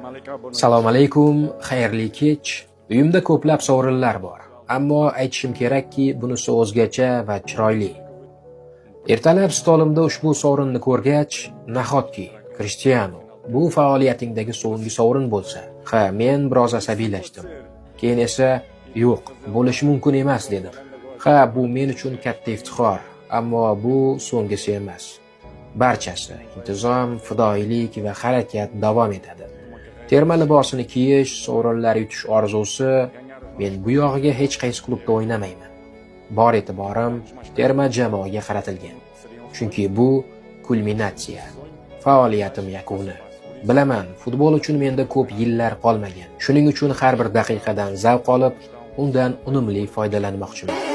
Salom alaykum, xayrli kech. Uyimda ko'plab sovrinlar bor, ammo aytishim kerakki, bunisi o'zgacha va chiroyli. Ertalab stolimda ushbu sovrinni ko'rgach, nahotki, Krishtianu, bu faoliyatingdagi so'nggi sovrin bo'lsa? Ha, men biroz asabiylashdim. Keyin esa, yo'q, bo'lishi mumkin emas dedim. Ha, bu men uchun katta iftixor, ammo bu so'nggisi emas. Barchasi intizom, fidoyilik va harakat davom etadi. Terma libosini kiyish, sovrinlar yutish orzusi, men bu yog'iga hech qaysi klubda o'ynamayman. Bor e'tiborim terma jamoaga qaratilgan. Chunki bu kulminatsiya, faoliyatim yakuni. Bilaman, futbol uchun menda ko'p yillar qolmagan. Shuning uchun har bir daqiqadan zavq olib, undan unumli foydalanmoqchiman.